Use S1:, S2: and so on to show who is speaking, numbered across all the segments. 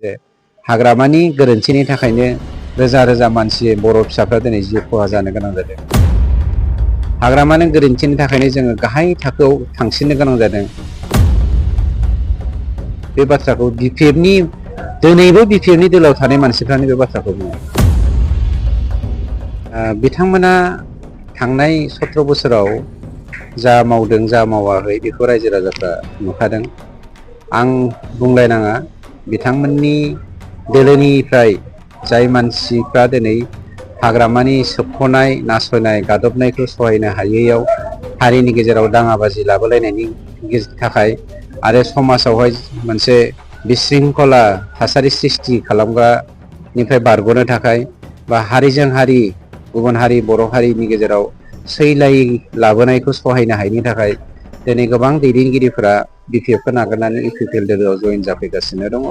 S1: जे हाग्रामानि गोरोन्थिनि थाखायनो रोजा रोजा मानसि बर' फिसाफ्रा दिनै जिउ खहा जानो गोनां जादों। हाग्रामानि गोरोन्थिनि थाखायनो जोङो गाहाय थाखोआव थांसिननो गोनां जादों। बे बाथ्राखौ बिपिएफनि दिनैबो बिपिएफनि दोलाव थानाय मानसिफ्रानो बे बाथ्राखौ बुङो। बिथांमोना थांनाय 17 बोसोराव जा मावदों जा मावाखै बेखौ रायजो राजाफ्रा नुखादों। आं बुंलायनाङा, बिथांमोननि दोलोनिफ्राय जाय मानसिफ्रा दिनै हाग्रामानि सोबख'नाय, नासयनाय, गादबनायखौ सहायनो हायैयाव हारिनि गेजेराव दाङाबाजि लाबोलायनायनि थाखाय आरो समाजावहाय मोनसे बिशृंखला थासारि सृष्टि खालामग्रानिफ्राय बारग'नो थाखाय बा हारिजों हारि गुबुन हारि बर' हारिनि गेजेराव सैलाय लाबोनायखौ सहायनो हायैनि थाखाय दिनै गोबां दैदेनगिरिफोरा बिपिएफखौ नागारनानै इउपिपिएल दोलोआव जयेन जाफैगासिनो दङ।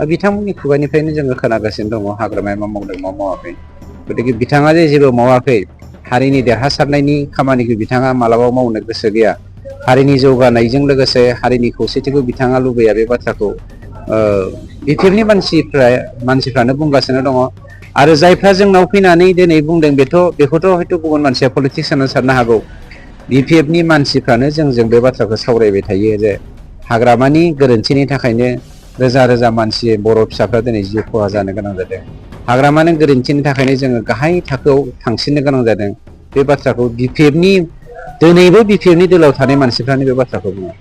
S1: बिथांमोननि खुगानिफ्रायनो जोङो खोनागासिनो दङ हाग्रामाया मा मावदों मा मावाखै। गतिके बिथाङा जे जेबो मावाखै, हारिनि देरहासारनायनि खामानिखौ बिथाङा मालाबा मावनो गोसो गैया, हारिनि जौगानायजों लोगोसे हारिनि खौसेथिखौ बिथाङा लुबैया, बे बाथ्राखौ बिपिएफनि मानसिफ्रानो बुंगासिनो दङ। आरो जायफ्रा जोंनाव फैनानै दिनै बुंदों बेखौथ' हयथ' गुबुन मानसिया पलिटिक्स होनना साननो हागौ। बिपिएफनि मानसिफ्रानो जोंजों बे बाथ्राखौ सावरायबाय थायो जे हाग्रामानि गोरोन्थिनि थाखायनो रोजा रोजा मानसि बर' फिसाफ्रा दिनै जिउ खहा जानो गोनां जादों। हाग्रामानि गोरोन्थिनि थाखायनो जोङो गाहाय थाखोआव थांसिननो गोनां जादों। बे बाथ्राखौ दिनैबो बिपिएफनि दोलाव थानाय मानसिफ्रानो बे बाथ्राखौ बुङो।